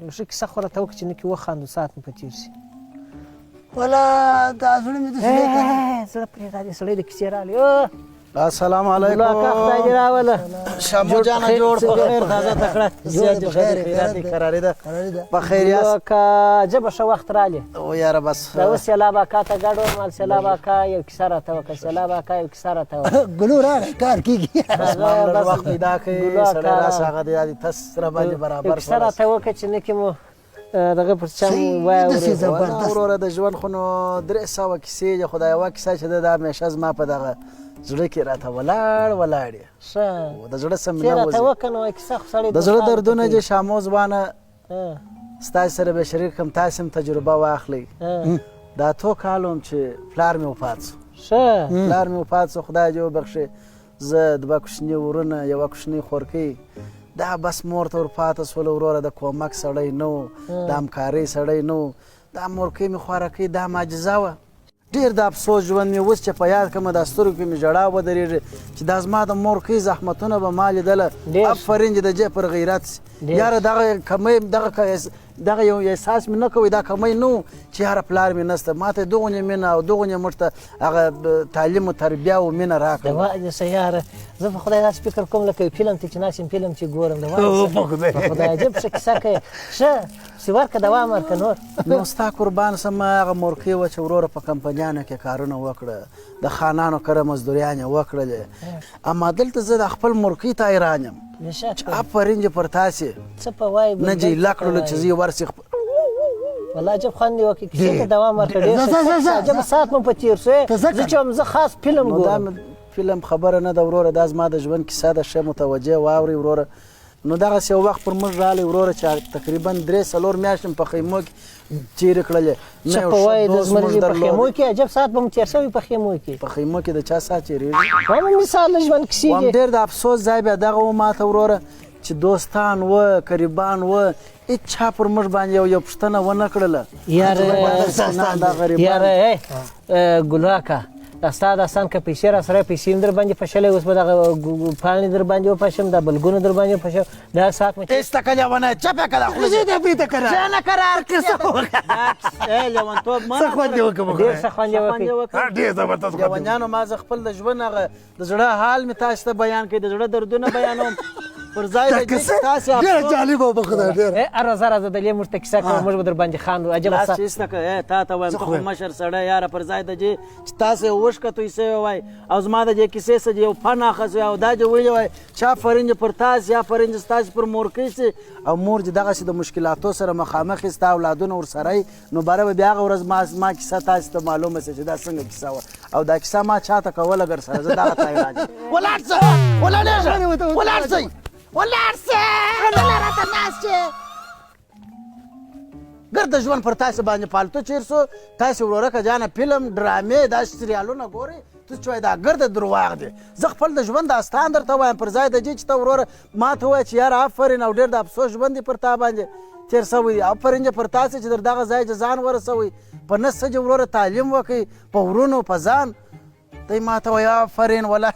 یو ښه کیسه خو راته وکړه چې نکې وخاندو، ساعت مو په تېر شي. ولا دا زړه مې داسې دی که نه. زړه پرېږده، دې سړی د کیسې راغلی. السلام علیکم. ملا کاکا، خدای دې راوله. شمو جانه، جوړ په خیر، تازه تکړه؟ جوړ په خیر. خیرات دی، قراري ده؟ قراري ده. په خیر یاست؟ ملا کاکا، عجبه ښه وخت راغلی. او یاره بس. دا اوس سیلاب اکا ته ګډ وم، مال سیلاب اکا یو کیسه راته وکړه، سیلاب اکا یو کیسه راته وکړه. ګلو راغی، کار کېږي. بس ما هم لږ وخت پیدا کړي، ګلو سړی اکا راسه، هغه دی یادې تس را باندې یو برابر کیسه راته وکړه چې نکې مو دغه پر چا مو صحیح، واورېد. داسې زبردست. وروره، د ژوند خو نو 300 کیسې دي، خو دا یوه کیسه چې ده، دا همیشه زما په دغه زړه کې راته ولاړ ولاړ یې. ښه. د زړه څخه مې چې نه راته وځي. وکړه نو کیسه خو سړی د زړه خوشحاله دردونه پکې. چې شامو ځوانه ستاسو سره به شریک کړم، تاسې هم تجربه واخلئ. دا 8 کالو هم چې پلار مې وفات شو. ښه. پلار مې وفات شو، خدای دې وبخښي. زه، دوه کوچني ورونه، یوه کوچنۍ خورکۍ، دا بس مور ته ورپاته سول. وروره، د کومک سړی نه و، د همکارۍ سړی نه و. دا مورکۍ مې خوارکۍ دا معجزه وه. ډېر د افسوس ژوند مې اوس چې په یاد کړم، دا سترګو کې مې ژړا ودرېږي چې دا زما د مورکۍ زحمتونه به ما لیدله. ډېر ښه. افرین چې د جې پر غیرت سي. ډېر یاره، دغه کمی، دغه یو احساس مې نه کوی، دا کمی نه و چې یاره پلار مې نشته. ما ته یې دغونې مینه او دغونې موږ ته هغه تعلیم و تربیه او مینه راکړه. د وایې څه یاره، زه په خدای داسې فکر کوم لکه یو فلم ته چې ناست یم، فلم چې ګورم. د وایې څه؟ په خدای. په خدای عجب ښه کیسه کوې. ښه چې ورکه، دوام ورکه نور. نو ستا قربان سم، هغه مورکۍ وه چې وروره په کمپنیانو کې کارونه وکړه، د خانانو کره مزدوریان یې وکړلې، اما دلته زه د خپل مورکۍ ته حیران یم بېشکه. چې افرین چې پر تاسې څه په وایې نه جې بلبل څه ایله په کړلو چې وایې. زه یې ورسي خپل. والله عجب خوند یې وکړ، کیسې ته دوام ورکړه. ډېر زه، ښه زه، زه، کیسه، عجب زه. ساعت مو په تېر شو. ته زه زه چې وم، زه خاص فلم نو دا ګورم. مې فلم خبره نه ده وروره، دا زما د ژوند کیسه ده، ښه متوجه واورئ وروره. نو دغسې یو وخت پر موږ راغلی وروره چې تقریبا 3-4 میاشتې مې په خیمو کې تېرې کړلې. نه څه یو په ښه وایې د دوست زمري موږ په درلود. خیمو کې عجب ساعت به مو تېر شوی په خیمو کې. په خیمو کې د چا ساعت تېرېږي؟ وم مثال د ژوند کیسې وم دي. ډېر د افسوس ځای بیا دغه و ماته وروره چې دوستان و، قریبان و، هېچا پر موږ باندې یو پوښتنه ونه کړله. یاره، دا غریبان. یاره، ای، ګلواکه، دا ستا داستان که پیسې را سره، پیسې هم در باندې پشلې، اوس به دغه پاڼې در باندې وپاشم، دا بلګونه در باندې وپاشم، دا ساعت مو هېڅ ته که لیونی چپ یې که دا خوله. زه دې بیرته کرار. زه نه کرار. کیسه وکړه. ای لیونتوب مه. څه خوند یې وکړ په ډېر خدای. ښه خوند یې ښه خوند یې وکړ. وکړ. ها، ډېر زبردست خوند یې وکړ. لیونیانو، ما زه خپل د ژوند هغه د زړه حال مې تاسو ته بیان کړ، د زړه دردونه بیانوم پر ځای دا د دې کیسه چې تاسې ډېره افسوس جالبه وه په خدای، ډېره. ای، راځه راځه، دلې موږ ته کیسه کوه، موږ به در باندې خاندو. عجبه لاس ساعت. چې ایسته کړه، ای، تا ته وایم، څه ته خو خو مشر سړی یاره، پر ځای د دې چې تاسې وښکتوی سوی وای او زما د دې کیسې څخه دې یو فن اخیستی او دا دې ویلي وای چې افرین دې پر تاسې، افرین دې ستاسې پر مورکۍ سي او مور دې دغسې د مشکلاتو سره مخامخ یې، ستا اولادونه ورسره یې، نو باره به بیا هغه ورځ ما کیسه تاسې ته معلومه سي چې دا څنګه کیسه وه او دا کیسه ما چا ته کوله ګر سره. زه دغه ته حیران یم. ولاړ سه، ولاړېږه، ولاړ سئ، ولاړ سه، دله راته ناست یې. ګرد ژوند پر تاسې باندې پالتو چیر سو. تاسې ورورکه جانه فلم، ډرامې، داسې سریالونه ګورئ، ته چې وایې دا ګرده درواغ دي. زه خپل د ژوند داستان درته وایم، پر ځای د دې چې ته وروره ما ته ووایې چې یاره افرین او ډېر د افسوس ژوند دې پر تا باندې تېر سوی دی، افرین دې پر تاسې چې در دغه ځای دې ځان ورسوئ، په نه څه دې وروره تعلیم وکړئ، په ورونو په ځان، دی ما ته وایي افرین ولا.